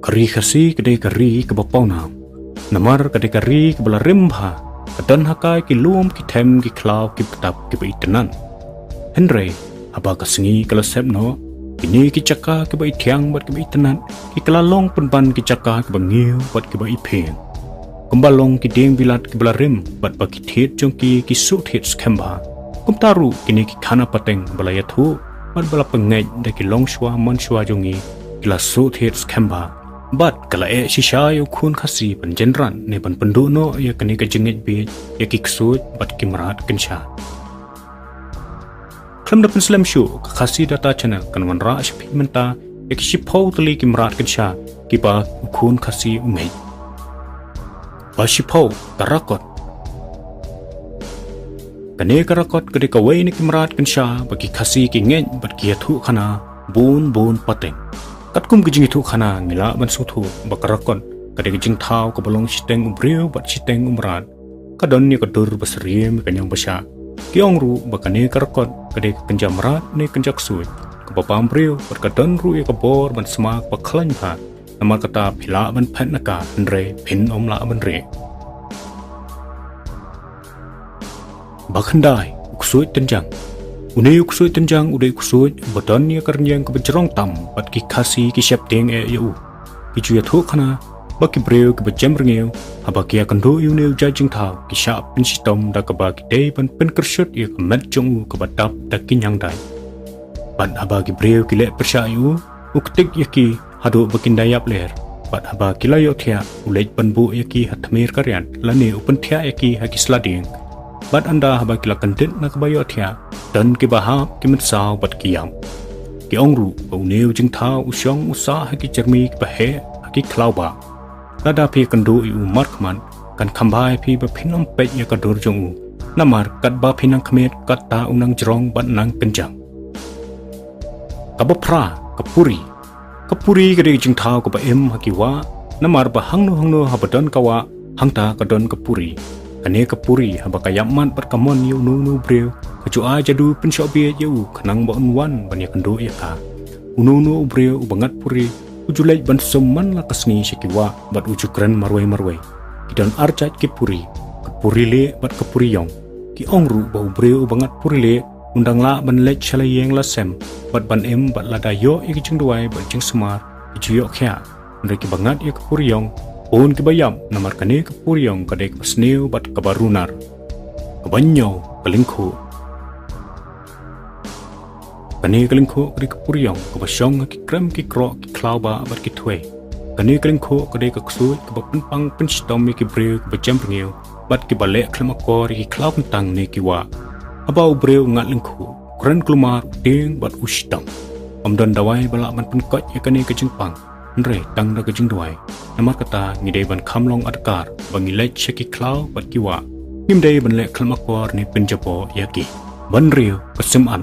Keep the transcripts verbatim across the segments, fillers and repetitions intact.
Ka ri Khasi ka dei ka ri kaba pawnam. Namar ka dei ka ri kaba la rim bha, ka don ha ka ki lum ki them ki khlaw ki btap kiba itynnad. Hynrei haba ka sngi ka la sep noh, kine ki jaka kiba ithiang bad kiba itynnad ki ka la long pynban ki jaka kiba ngiew bad kiba iphieng. Kumba long ki dieng bilat kiba la rim bad ba ki thied jong ki ki suh thied skhem bha, kumta ruh kine ki khana pateng ba la ïathuh bad ba la pyngngeit da ki longshuwa manshuwa jong ngi ki la suh thied skhem bha. Bad ka la eh shisha ïa u khun Khasi ban jynrat ne ban pynduh noh ïa kane ka jingngeit bieit ïa ki ksuid bad ki mrad kynsha. Khlem da pynslem shuh, ka Khasi Data Channel kan wanrah sha phi mynta ïa ki shiphew tylli ki mrad kynsha kiba u khun Khasi u ngeit. Ba shiphew, ka rakot. Kane ka rakot ka dei kawei na ki mrad kynsha ba ki Khasi ki ngeit bad ki ïathuh khana bun bun pateng. Katkum ka jingïathuh khana ngi lah ban sngewthuh ba ka rakot ka dei ka jingthaw kaba long shiteng u briew bad shiteng u mrad. Ka don ïa ka dur ba syriem ïa ka ñiang ba shah. Ki ong ruh ba kane ka rakot ka dei ka kynja mrad ne kynja ksuid kaba bam briew bad ka don ruh ïa ka bor ban sma kaba khlaiñ bha. Namar kata phi lah ban phet na ka, hynrei phin ym lah ban rieh. Ba khyndai, u ksuid tynjang. Une u ksuid tynjang u dei u ksuid uba don ïa ka rynïeng kaba jrong tam bad ki Khasi ki sheptieng eh ïa u. Ki ju ïathuh khana ba ki briew kiba jem rngiew, haba ki ïakynduh ïa une u jait jingthaw, ki shah pynshitom da kaba ki dei ban pynkyrshuh ïa ka met jong u kaba dap da ki ñiang dait. Bad haba ki briew ki leh pyrshah ïa u, u ktik ïa ki haduh ba kin da ïap ler. Bad haba ki la ïohthiah, u leit ban buh ïa ki ha tmier ka riat lane u pynthiah ïa ki ha ki sla dieng. Bad ynda haba ki la kyndit na kaba ïohthiah, don kiba hap, ki mynsaw bad ki ïap. Ki ong ruh ba une u jingthaw u shong u sah ha ki jyrmi kiba heh ha ki khlaw bah. Lada phi ïakynduh ïa u markhmat, kan kham bha ïa phi ba phin ym peit ïa ka dur jong u. Namar katba phi nang khmied katta u nang jrong bad nang kynjang. Kaba phra, ka puri. Ka puri ka dei ka jingthaw kaba im ha ki wah, namar ba hangno hangno haba don ka wah, hangta ka don ka puri. Kane ka puri haba ka ïap mat bad ka mon ïa uno uno u briew, ka ju ai jadu pynshoh bieit ïa u khnang ba un wan ban ïakynduh ïa ka. Uno uno u briew uba ngat puri u ju leit ban sum man la ka sngi sha ki wah bad u ju kren marwei marwei. Ki don ar jait ki puri, ka puri lieh bad ka puri ïong. Ki ong ruh ba u briew uba ngat puri lieh un dang lah ban leit sha la ïing la sem bad ban im bad lada ïoh ïa ki jingduwai bad jingsumar ki ju ïoh khiah. Hynrei kiba ngat ïa ka puri ïong, bun kiba ïap, namar kane ka puri ïong ka dei kaba sniew bad kaba runar. Kaba hynñiew, ka lyngkhuh. Kane ka lyngkhuh ka dei ka puri ïong kaba shong ha ki krem ki kroh ki khlaw bah bad ki thwei. Kane ka lyngkhuh ka dei ka ksuid kaba pynpang pynshitom ïa ki briew kiba jem rngiew bad kiba leh khlem akor ïa ki khlaw kyntang ne ki wah. Haba u briew u ngat lyngkhuh, u kren kulmar, u tieng bad u shitom. Ym don dawai ba lah ban pynkoit ïa kane ka jingpang, hynrei tang da ka jingduwai. Namar kata ngi dei ban kham long adkar ba ngi leit sha ki khlaw bad ki wah. Ngim dei ban leh khlem akor ne pynjaboh ïa ki. Ba hynriew, ka sim-at.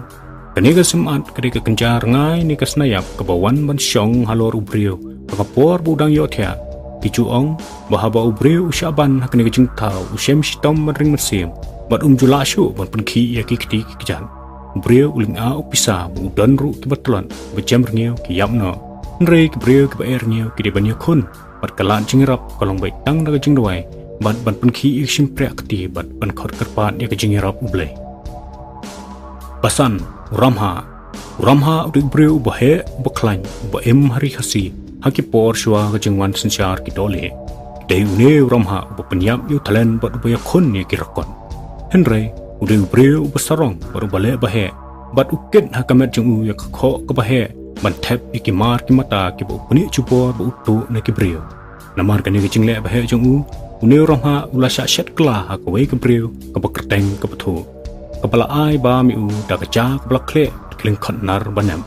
Kane ka sim-at ka dei ka kynja rngai ne ka snaiap kaba wan ban shong halor u briew ha ka por ba u dang ïohthiah. Ki ju ong ba haba u briew u shah ban ha kane ka jingthaw, u shem shitom ban ring mynsiem bad um ju lah shuh ban pynkhih ïa ki kti ki kjat. U briew u lynga u pisa, ba u don ruh kiba tlot, ba jem rngiew ki ïap noh. Hynrei ki briew kiba eh rngiew ki dei ban ïakhun bad ka lad jingïarap ka long beit tang da ka jingduwai bad ban pynkhih ïa ki shympriah kti bad ban khot kyrpad ïa ka jingïarap U Blei. Ba san, u ramhah. U ramhah u dei u briew uba heh, uba khlaiñ, uba im ha ri Khasi ha ki por shuwa ka jingwan synshar ki dohlieh. Dei une u ramhah uba pynïap ïa u thailen bad uba ïakhun ïa ki rakot. Hynrei u dei u briew uba sarong bad uba leh ba heh, bad u kit ha ka met jong u ïa ka khoh kaba heh ban thep ïa ki mar ki mata kiba u pynïoh jubor ba u tuh na ki briew. Namar kane ka jingleh ba heh jong u, une u ramhah u la shah shet kylla ha kawei ka briew kaba kyrteng ka Bathuh, kaba la ai bam ïa u da ka ja kaba la khleh, da ki lyngkhot nar ba nep.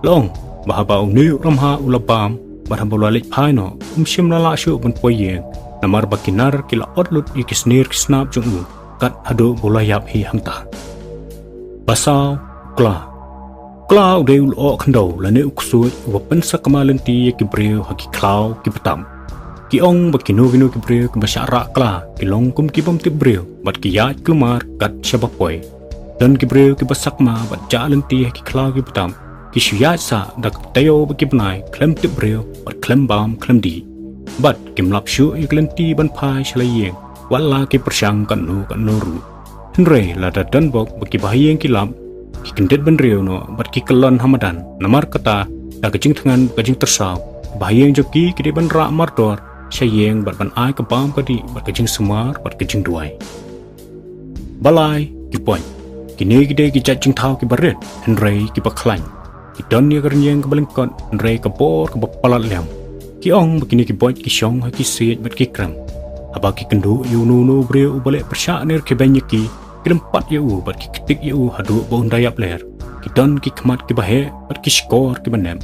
La ong ba haba une u ramhah u la bam bad haba u la leit phai noh, um shym la lah shuh ban poi ïing, namar ba ki nar ki la ot lut ïa ki snier ki snap jong u, kat haduh ba u la ïap hi hangta. Ba saw, u kla. U kla u dei u lyoh khyndew lane u ksuid uba pynsakma lynti ïa ki briew ha ki khlaw ki btam. Ki ong ba kino kino ki briew kiba shah rah kla ki long kum ki bym tip briew bad ki ïaid kulmar kat shaba poi. Don ki briew kiba sakma bad jah lynti ha ki khlaw ki btam, ki shu ïaid sah da ka taïew bad ki bnai khlem tip briew bad khlem bam khlem dih. Bad kim lap shuh ïa ka lynti ban phai sha la ïing wat la ki pyrshang katno katno ruh. Hynrei lada don bok ba kiba ha ïing ki lap, ki kyndit bynriew noh bad ki kyllon ha madan. Namar kata, da ka jingthngan bad ka jingtyrsaw, kiba ha ïing jong ki ki dei ban rah mardor sha ïing bad ban ai ka bam ka dih bad ka jingsumar bad ka jingduwai. Ba lai, ki boit. Kine ki dei ki jait jingthaw kiba rit, hynrei kiba khlaiñ. Ki don ïa ka rynïeng kaba lyngkot, hynrei ka bor kaba palat liam. Ki ong ba kine ki boit ki shong ha ki siej bad ki krem. Haba ki kynduh ïa uno uno u briew uba leh pyrshah ne rkhie ïa ki, ki lympat ïa u bad ki ktik ïa u haduh ba un da ïap ler. Ki don ki khmat kiba heh bad ki shkor kiba nep.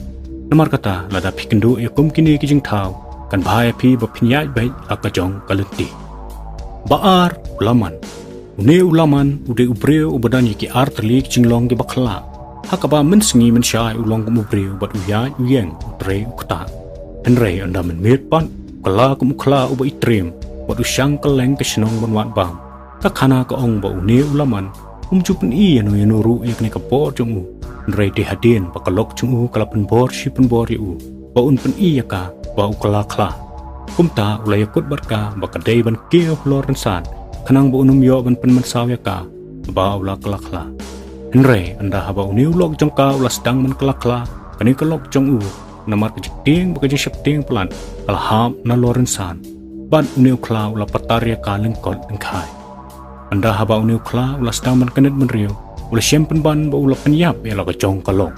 Namar kata, lada phi kynduh ïa kum kine ki jingthaw, kan bha ïa phi ba phin ïaid beit ha ka jong ka lynti. Ba ar, u Laman. Une u Laman u dei u briew uba don ïa ki artylli ki jinglong kiba khlah. Ha kaba mynsngi mynshai u long kum u briew bad u ïaid u ïeng, u trei u ktah. Hynrei ynda mynmiet pat, u kylla kum u khla uba itriem bad u shang kylleng ka shnong ban wad bam. Ka khana ka ong ba une u Laman um ju pyni ïano ïano ruh ïa kane ka bor jong u. Hynrei dei hadien ba ka lok jong u ka la pynbor shi pynbor ïa u ba un pyni ïa ka ba u kylla khla. Kumta u la ïakut bad ka ba ka dei ban kiew halor rynsan, khnang ba un ym ïoh ban pynmynsaw ïa ka ba u la kylla khla. Hynrei ynda haba une u lok jong ka u la sdang ban kylla khla, kane ka lok jong u, namar ka jingtieng bad ka jingsheptieng palat, ka la hap nalor rynsan. Bad une u khla u la patar ïa ka lyngkot lyngkhai. Ynda haba une u khla u la sdang ban kynit bynriew, u la shem pynban ba u la pynïap ïa la ka jong ka lok.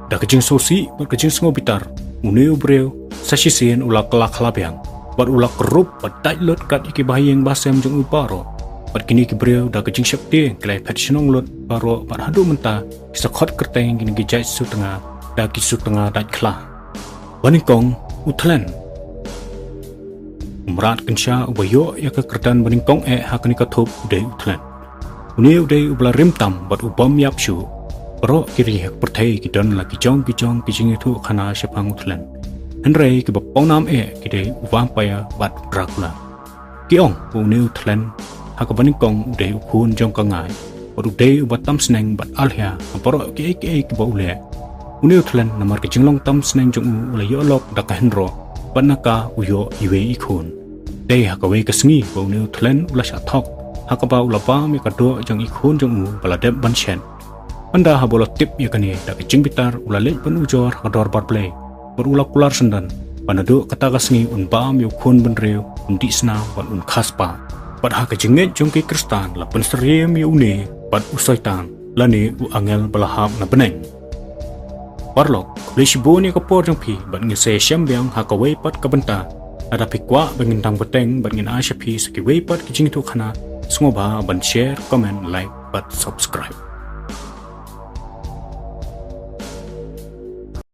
Da ka jingsngewsih bad ka jingsngewbitar, une u briew sa shisien u la kylla khla biang bad u la krup bad dait lut kat ïa kiba ha ïing ba sem jong u baroh. Bad kine ki briew da ka jingsheptieng ki la ïaphet shnong lut baroh bad haduh mynta ki sa khot kyrteng kine ki jait sutnga da ki sutnga dait khla. Banyngkong, u Thlen. U mrad kynsha uba ïoh ïa ka kyrdan banyngkong eh ha kane ka thup u dei u Thlen. Une u dei uba la rim tam bad u bym ïap shuh. Baroh ki ri ha ka pyrthei ki don la ki jong ki jong ki jingïathuhkhana shaphang u Thlen. Hynrei kiba pawnam eh ki dei u vampire bad u Dracula. Ki ong ba une u Thlen ha kaba nyngkong u dei u khun jong ka Ngai, bad u dei uba tam sneng bad alhia ha baroh kiei kiei kiba u leh. Une u Thlen namar ka jinglong tam sneng jong u u la ïoh lok da ka hynroh, bad na ka u ïoh iwei i khun. Dei ha kawei ka sngi ba une u Thlen u la shah thok ha kaba u la bam ïa ka doh jong i khun jong u ba la dep ban shet. Ynda haba u la tip ïa kane, da ka jingbitar u la leit ban ujor ha ka dorbar Blei bad u la kular syndon ba naduh kata ka sngi un bam ïa u khun bynriew, un dih snam bad un kha spah. Bad ha ka jingngeit jong ki Khristan la pynsyriem ïa une bad u Soitan lane u angel ba la hap na bneng. Paralok, khublei shibun ïa ka por jong phi bad ngin sa ïashem biang ha kawei pat ka bynta. Lada phi kwah ba ngin tang bteng bad ngin ai sha phi sa kiwei pat ki jingïathuhkhana, sngewbha ban share, comment, like bad subscribe.